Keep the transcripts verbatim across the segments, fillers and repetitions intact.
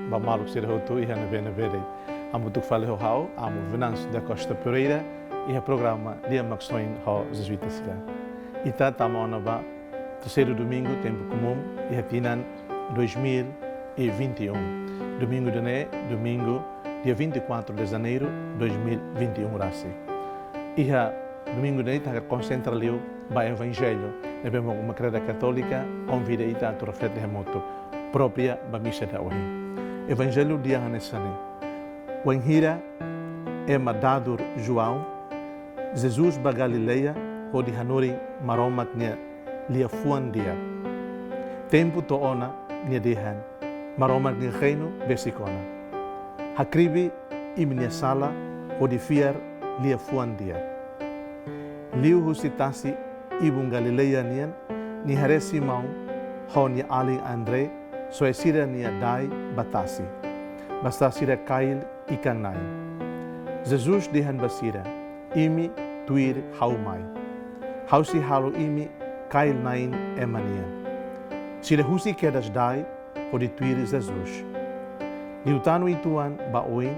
ba maluk sira hotu iha ne'ebé-ne'ebé de'it. Hamutuk fali ho ha'u, Amu Venâncio da Costa Pereira, iha programa Lia Maksoin ho Jesuita sira. Ita tama ona ba terseiru domingu tempu komún iha tinan dois mil e vinte e um. Domingu ida-ne'e, domingu dia vinte e quatro de janeiro dois mil e vinte e um rasik. Iha domingu ida-ne'e ita konsentra liu ba Evanjellu ne'ebé mak Uma Kreda Katólika konvida ita atu reflete hamutuk, própria ba misa ida ohin. Evanjellu dehan hanesan ne'e: Wainhira ema dadur João, Jesus ba Galileia hodi hanorin Maromak nia liafuan di'ak. Tempu to'o ona nia dehan: Maromak nia reinu besik ona. Hakribi imi-nia sala hodi fiar liafuan di'ak. Liuhusi tasi ibun Galileia nian, nia haree Simão ho nia alin André soe sira-nia dai ba tasi, basta sira kail ikan-na'in. Jesus dehan ba sira: Imi tuir ha'u mai. Ha'u sei halo imi kail-na'in ema nian. Sira husik kedas dai hodi tuir Jesus. Liután uitoan ba oin,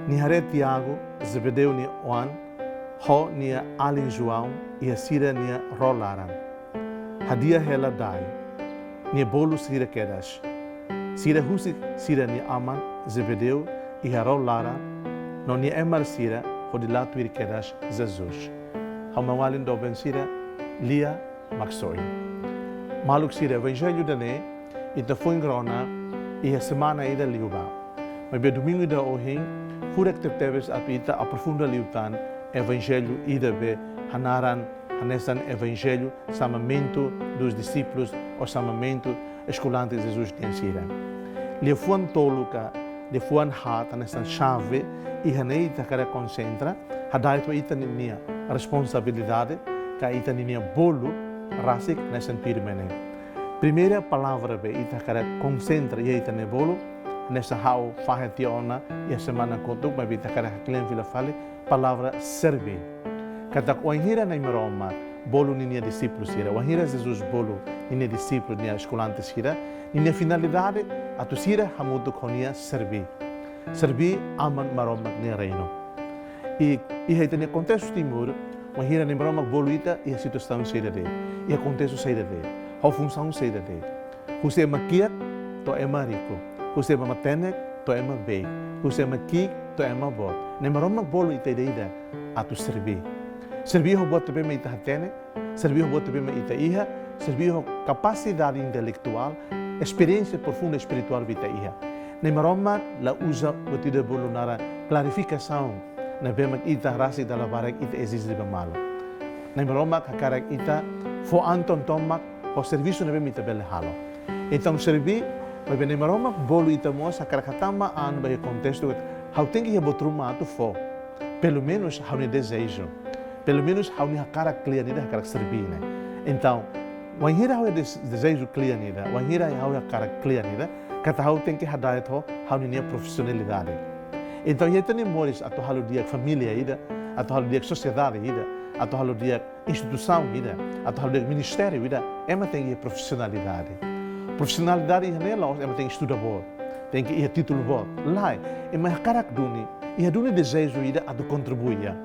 nia haree Tiago, Zebedeu nia oan, ho nia alin João iha sira-nia ró laran. Hadi'a hela dai, nia bolu sira kedas. Sira husik sira-nia aman Zebedeu iha ró laran, no nia emar sira hodi la tuir kedas Jesus. Ha'u-nia maun-alin doben sira, Lia Maksoin. Maluk sira, Evanjellu ida-ne'e ita foin rona iha semana ida liubá. Maibé domingu ida ohin, furak tebetebes atu ita aprofunda liután Evanjellu ida be hanaran hanesan Evanjellu Chamamento dos Discípulos ou Chamamento Escolante de Jesus nian sira. Liafuan tolu ka liafuan haat hanesan xave iha ne'e ita hakarak konsentra, hada'et ho ita ninia responsabilidade ka ita ninia bolu rasik hanesan tuirmai ne'e. Primeira palavra be ita hakarak konsentra iha ita-nia bolu, hanesan ha'u fahe tiha ona iha semana kotuk, maibé ita hakarak haklean fila fali, palavra serbí. Katak wainhira Na'i Maromak bolu ninia dixípulu sira, wainhira Jesus bolu ninia dixípulu, nia eskolante sira, ninia finalidade atu sira hamutuk ho nia serbí. Serbí Aman Maromak nia reinu. I, iha ita-nia kontestu Timor, wainhira Na'i Maromak bolu ita iha situasaun saida de'it, iha kontestu saida de'it, ho funsaun saida de'it. Husi ema kiak to'o ema riku, husi ema matenek to'o ema beik, husi ema ki'ik to'o ema boot. Na'i Maromak bolu ita ida-idak atu serbí. Serbí ho buat ne'ebé mak ita hatene, serbí ho buat ne'ebé mak ita iha, serbí ho kapasidade intelektuál, esperiénsia profunda espirituál be ita iha. Na'i Maromak la uza buat ida bolu naran klarifikasaun ne'ebé mak ita rasik dala barak ita ezije ba malu. Na'i Maromak hakarak ita fó an tomak ho servisu ne'ebé mak ita bele halo. Entaun serbí, maibé Na'i Maromak bolu ita mós hakarak hatama an ba iha kontestu katak ha'u tenke iha buat ruma atu fó. Pelumenus ha'u-nia dezeju. Pelumenus ha'u-nia hakarak kle'an ida hakarak serbí ne'e. Entaun, wainhira ha'u des-, dezeju kle'an ida, wainhira ha'u hakarak kle'an ida, katak ha'u tenke hada'et ho ha'u-nia profisionalidade. Entaun, iha ita-nia moris atu halo di'ak família ida, atu halo di'ak sosiedade ida, atu halo di'ak instituisaun ida, atu halo di'ak ministériu ida, ema tenke iha profisionalidade. Profisionalidade iha ne'e la'ós ema tenke estuda boot, tenke iha títulu boot. Lae, ema hakarak duni, iha duni dezeju ida atu kontribui iha.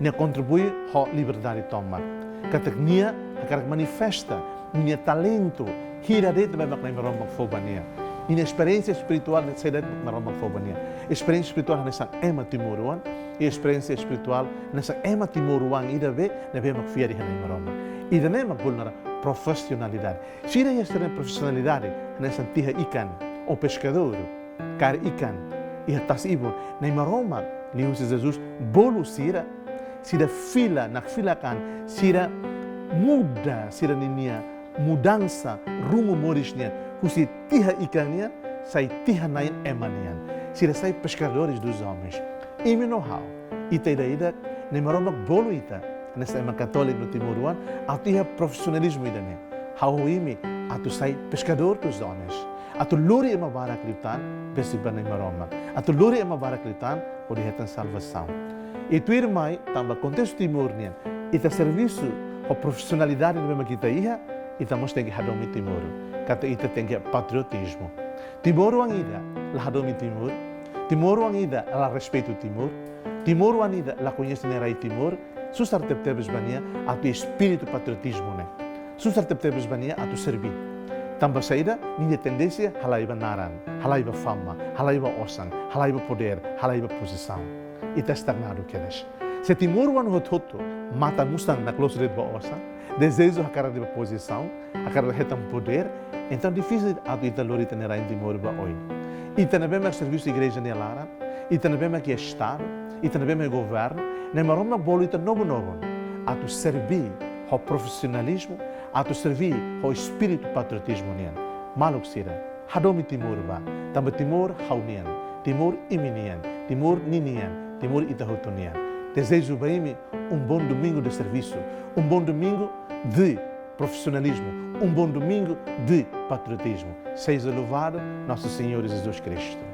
Nia kontribui ho liberdade tomak. Katak nia hakarak manifesta ninia talentu, hira de'it ne'ebé mak Na'i Maromak fó ba nia. Ninia esperiénsia espirituál ne'e saida de'it mak Maromak fó ba nia. Esperiénsia espirituál hanesan ema timoroan, i esperiénsia espirituál hanesan ema timoroan ida be ne'ebé mak fiar iha Na'i Maromak. Ida-ne'e mak bolu naran profisionalidade. Sira iha sira-nia profisionalidade hanesan tiha ikan, ou peskadór, kaer ikan iha tasi-ibun. Na'i Maromak liuhusi Jesus bolu sira, sira fila, nakfilak an, sira muda sira-ninia mudansa rumu moris nian, husi tiha ikan nian sai tiha-na'in ema nian. Sira sai pescadores dos homens. Imi no ha'u, ita ida-idak, Na'i Maromak bolu ita hanesan ema katóliku no timoroan atu iha profisionalizmu ida-ne'e. Ha'u ho imi atu sai pescador dos homens. Atu lori ema barak liután besik ba Na'i Maromak. Atu lori ema barak liután hodi hetan salvasaun. I tuirmai, tanba kontestu Timor nian, ita servisu ho profisionalidade ne'ebé mak ita iha, ita mós tenke hadomi Timor. Katak ita tenke patriotizmu. Timoroan ida la hadomi Timor, Timoroan ida la respeitu Timor, Timoroan ida la koñese nia rai Timor, susar tebetebes ba nia atu espíritu patriotizmu ne'e. Susar tebetebes ba nia atu serbí. Tanba saida? Ninia tendénsia halai ba naran, halai ba fama, halai ba osan, halai ba podér, halai ba pozisaun. Ita estagnadu kedas. Se timoroan hotu-hotu matan-musan nakloke de'it ba osan, dezeju hakarak de'it ba pozisaun, hakarak hetan podér, entaun difisil atu ita lori ita-nia rain Timor ba oin. Ita ne'ebé mak servisu igreja nia laran, ita ne'ebé mak iha estadu, ita ne'ebé mak governu, Nai Maromak bolu ita nobun-nobun atu serbí ho profisionalizmu, atu serbí ho espíritu patriotizmu nian. Maluk sira, hadomi Timor ba, tanba Timor ha'u-nian, Timor imi-nian, Timor ninian, Timor ita hotu nian. Dezeju ba imi um bom domingo de serviço, um bom domingo de profissionalismo, um bom domingo de patriotismo. Seja louvado nosso Senhor Jesus Cristo.